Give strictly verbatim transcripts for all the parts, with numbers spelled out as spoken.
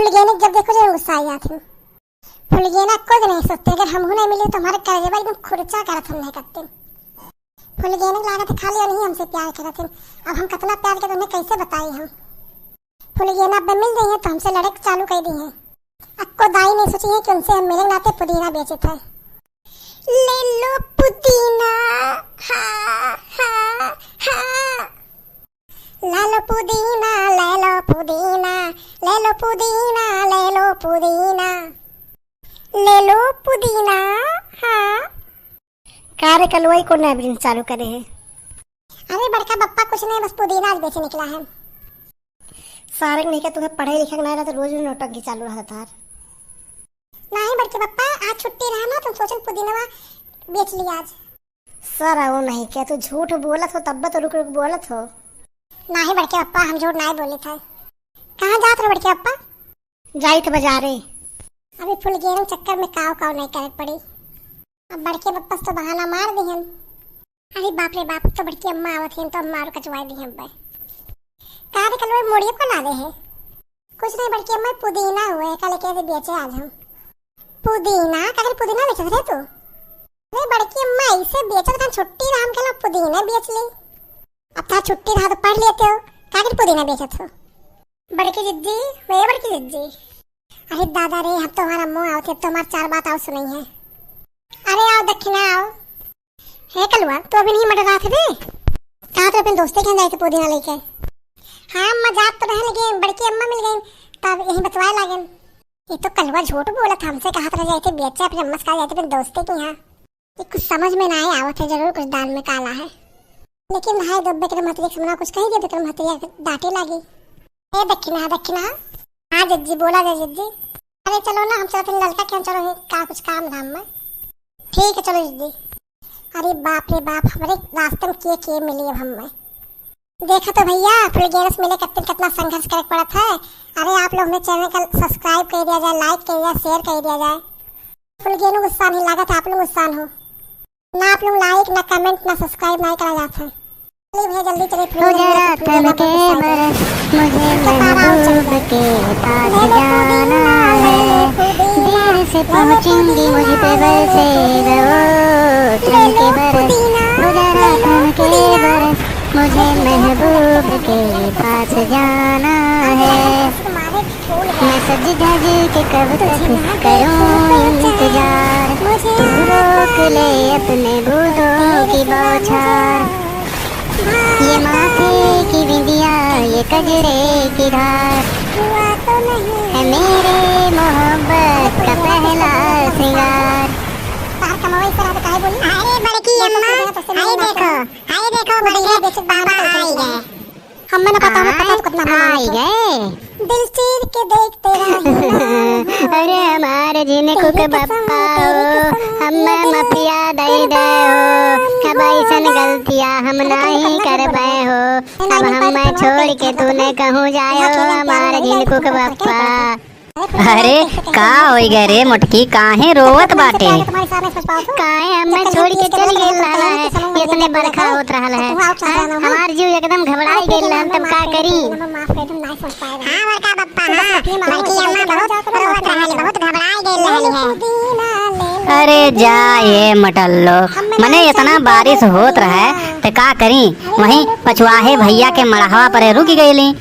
फुलगेना के जब देखो जब गुस्सा आ जात है। फुलगेना कोई नहीं सोचते, अगर हमहू नहीं मिले तो हमारे करेजवा एकदम खुरचा करत हम नहीं करते। फुलगेना के लागत है खाली उन्हीं हमसे प्यार करत हैं। अब हम कितना प्यार करते उन्हें कैसे बताई हम। फुलगेना अब मिल गई है तो हमसे लड़क चालू कर दी है। अक्को दाई नहीं सोची है कि उनसे हम मिले नाते पुदीना बेचत है। ले लो पुदीना, हाँ, हाँ, हाँ। ले लो पुदीना, ले लो पुदीना, ले लो पुदीना, ले लो पुदीना, ले लो पुदीना, हाँ। का रे कलुआ, ई कौन नया business चालू करे है? अरे बड़का पप्पा, कुछ नहीं, बस पुदीना आज बेचे निकला है। सारंग नहीं का, तुम्हें पढ़े लिखे के नहीं रहा तो रोज रोज नौटंकी चालू रहा तार। नहीं बड़के पप्पा, आज छुट्टी रहा ना तो सोचन पुदीनवा बेच लिया आज। सर, वो नहीं क्या, तू झूठ बोलत हो, तब तो रुक रुक बोलत हो। नहीं बड़के पप्पा, हम झूठ नहीं बोले थे। कहाँ जात रहो बड़के पप्पा? जाइत बाजारे। अभी फुलगेना चक्कर में काव काव नहीं करे पड़ी। अब बड़के पप्पा से तो बहाना मार दिहन। अरे बाप रे बाप, तो बड़की अम्मा आवत हैं तो अम्मा और कचवाई दिहन बे। का रे कलुआ, मुड़िया को ना दे है? कुछ नहीं बड़की अम्मा, पुदीना हुए, कल के बेचे आज हम। पुदीना? का रे पुदीना बेचत रहे तू? अरे बड़की अम्मा, ऐसे बेचत था, छुट्टी रहा, हम कहला पुदीना बेच ली। अब था छुट्टी रहा तो पढ़ लेते हो, का रे पुदीना बेचत हो? बड़की जिज्जी, भैया बड़की जिज्जी। अरे दादा रे, अब तो हमारा मुंह आवत है, अब तो हमार चार बात आओ सुनाई है। अरे आओ दक्षिणा आओ। हे कलुआ, तू अभी नहीं मटर रहा था बे? कहाँ तो अपने दोस्ते के यहाँ जाए थे पुदीना लेके। हाँ अम्मा, जात तो रहे लगे, बड़की अम्मा मिल गई, तब यहीं बतवाए लागन। ये तो कलुआ झूठ बोला था हमसे, कहा था जाए थे बेचे अपने अम्मा से, कहा जाए थे अपने दोस्ते के यहाँ। ये कुछ समझ में ना आए आवत है, जरूर कुछ दाल में काला है। लेकिन भाई, दो विक्रम महतरिया के सामने कुछ कही दे, विक्रम महतरिया डांटे लागी। ए दक्षिणा, दक्षिणा। हाँ जिज्जी, बोला जा जिज्जी। अरे चलो ना, हम चलते हैं ललका के यहाँ, चलो का कुछ काम धाम में। ठीक है, चलो जिज्जी। अरे बाप रे बाप, हमरे रास्ते में के के मिली अब हमें। देखा तो भैया, फुलगेना से मिले खातिर कितना संघर्ष करे के पड़त है। अरे आप लोग हमें channel का subscribe कर दिया जाए, like कर दिया, share कर दिया जाए। फुलगेना गुस्सा नहीं लागत, आप लोग गुस्सा हो ना, आप लोग like ना comment ना subscribe नहीं करा जात है। चलिए भैया जल्दी चलिए, फुलगेना गुस्सा नहीं है। मुझे महबूब के पास जाना है, देर से पहुंचेंगी मुझ पे बरसे वो ठुमके बरस। हो जरा थमके बरस, मुझे महबूब के पास जाना है। मैं सज धज के कब तक करूं इंतजार, तू रोक ले अपने बूंदों की बौछार। ये माथे की बिंदिया, ये कजरे की धार, है मेरे मोहब्बत का पहला श्रृंगार। अरे बड़की अम्मा, हाय देखो, हाय देखो, बड़के पापा आई गए। हमें ना पता, हमें पता तो कितना हमें आई गए। दिल चीर के देखते रही ना। अरे हमारे झिनकू के बप्पा हो, हमें मफिया दई दे हो, अब ऐसन गलतिया हम नहीं करबे हो। अब हमें छोड़ के तूने कहूँ जाए हो, हमारे झिनकू के बप्पा। अरे, का होई गए रे मोटकी, काहे रोवत बाटे? काहे हमें छोड़ के चल गइल रहला है, इतने बरखा होत रहल है। हैं? हमार जीव एकदम घबराई गइल रहल, तब का करी? हाँ, बड़का पप्पा, हाँ, बड़की अम्मा बहुत रोवत रहल, बहुत घबराई गइल रहल है। अरे जा ये मटल्लो, मने इतना बारिश होत रहे, त का करी? वहीं पछुआहे भैया के मड़हवा पर रुक गइली।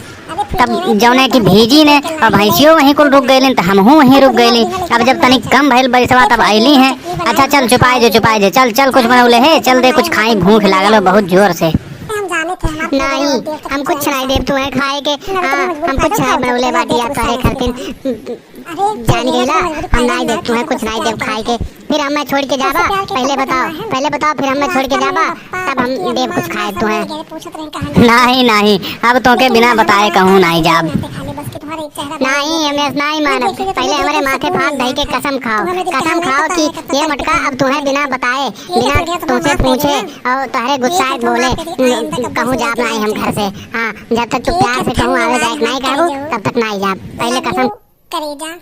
तब जौने कि भीजी ने और भैंसियो वहीं कुल रुक गइलिन, त हमहू वहीं रुक गइली। अब जब तनिक कम भइल बरिसवा, तब अइली हैं। अच्छा चल, चुपाए जो, चुपाए जो, चल, चल, कुछ बनौले है, चल दे कुछ खाई, भूख लागल हो बहुत जोर से। नहीं, हम कुछ नहीं देब तुम्हें खाए के। हाँ, हम कुछ नहीं बनौले बाटी यार तोहरे खातिर। जान गइला, हम नाई देब तुहें, कुछ नाई देब खाए के। फिर हमें छोड़ के जाबा, पहले बताओ, पहले बताओ, फिर हमें छोड़ के जाबा, तब हम देब कुछ खाए तुहें। नहीं, नहीं, अब तोके बिना बताए कहूँ नाई जाब। नहीं, हम ऐस नाई मानब। पहले हमरे माथे पे हाथ धई के कसम खाओ, कसम खाओ कि ये मोटका अब तुहें बिना बताए, बिना तुमसे पूछे और तोहरे गुस्साए बोले, कहूँ जाब नाई हम घर से। हाँ, जब तक तू प्यार से कहूँ आवे जाए नाई कहू, तब तक नाई जाब। पहले कसम। करेजा।